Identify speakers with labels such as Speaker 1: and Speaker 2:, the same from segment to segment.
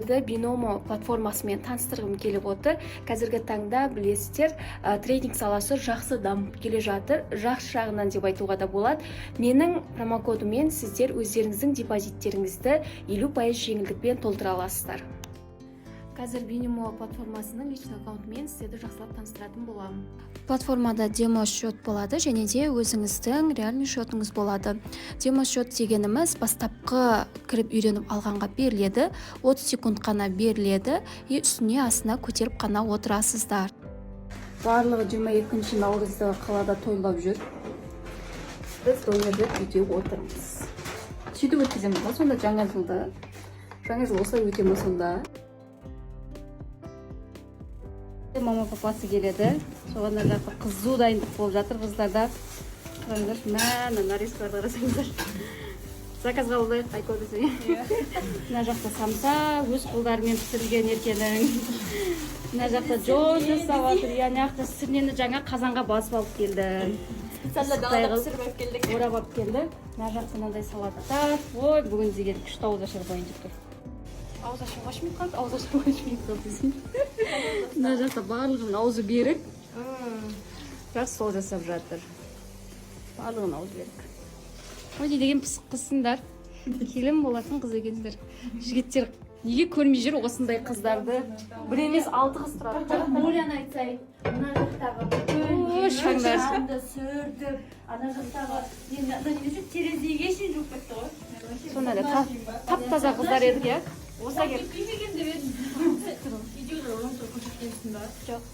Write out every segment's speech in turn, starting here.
Speaker 1: Биномо платформасымен таныстырғым келіп отыр. Қазіргі таңда, білесіздер, трейдинг саласы жақсы дамып келе жатыр, жақсы жағынан деп айтуға да болады. Менің промокодыммен сіздер өздеріңіздің депозиттеріңізді 50% жеңілдікпен толтыра аласыздар. Қазір Биномо платформасының личный аккаунтымен сіздерді жақсылап таныстыратын боламын.
Speaker 2: Платформада демо счет болады және де өзіңіздің реальный счетыңыз болады. Демо счет дегеніміз бастапқы кіріп үйреніп алғанға беріледі, 30 секунд қана беріледі и үстіне астына көтеріп қана отырасыздар.
Speaker 1: Барлығы 22 наурызды қалада тойлап жүр, біз донер жеп үйде отырмыз. Сөйтіп өткіземіз ба сонда жаңа жылды? Жаңа жыл осылай өте ма сонда? Мама, папасы келеді, соған ана жақта қызу дайындық болып жатыр. Қыздарда, қараңдаршы, мә, мына нарезкаларды қарасаңыздар. Заказ қабылдайық, Айко десең. Мына жақта самса өз қолдарымен пісірілген Еркенің, мына жақта Джон жасап жатыр, иә. Мына жақта сірнені жаңа қазанға басып алып келді.
Speaker 3: Специально далада пісіріп алып келдік.
Speaker 1: Орап алып келді. Мына жақта мынандай салаттар. Ой, бүгін деген күшті ауызашар болайын деп тұр. Ауыз ашуға минут қалды, ауыз ашуға 3 минут қалды десең. Мына жақта барлығының аузы берік, бірақ сол жасап жатыр, барлығының аузы берік. Ой, не деген пысық қызсыңдар, келін болатын қыз екенсіңдер. Жігіттер неге көрмей жүр осындай қыздарды? Бір емес, алты қыз тұрады.
Speaker 3: Оляны айтсай, мына жақтағы
Speaker 1: Ой,
Speaker 3: бүкіл
Speaker 1: шаңдар.
Speaker 3: шаңды сүртіп, ана жақтағы енді ана несі, терезеге шейін жуып кетті ғой.
Speaker 1: Сонда да тап таза қыздар едік, иә, осылай келіп.
Speaker 3: Күймеген деп едім. Видеода онша көрсеткенсің ба?
Speaker 1: Жоқ.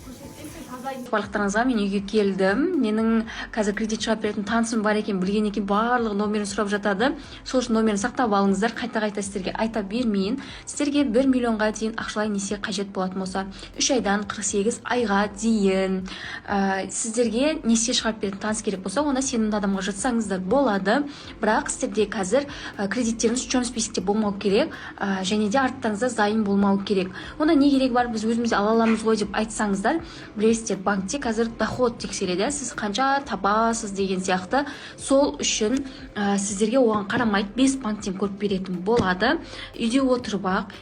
Speaker 3: Көрсетпесең, таза.
Speaker 2: Барлықтарыңызға, мен үйге келдім. Менің қазір кредит шығарып беретін танысым бар екен, білген екен, барлығы номерін сұрап жатады. Сол үшін номерін сақтап алыңыздар, қайта қайта сіздерге айта бермейін. Сіздерге 1 миллионға дейін ақшалай несие қажет болатын болса, 3 айдан 48 айға дейін, сіздерге несие шығарып беретін таныс керек болса, онда сенімді адамға жатсаңыздар болады. Бірақ сіздерде қазір кредиттеріңіз черный списокте болмау керек, және де арттарыңызда займ болмау керек. Онда не керегі бар, біз өзіміз ала аламыз ғой деп айтсаңыздар, білесіздер, банкте қазір доход тексереді, иә, сіз қанша табасыз деген сияқты. Сол үшін сіздерге оған қарамайды, бес банктен көріп беретін болады үйде отырып ақ.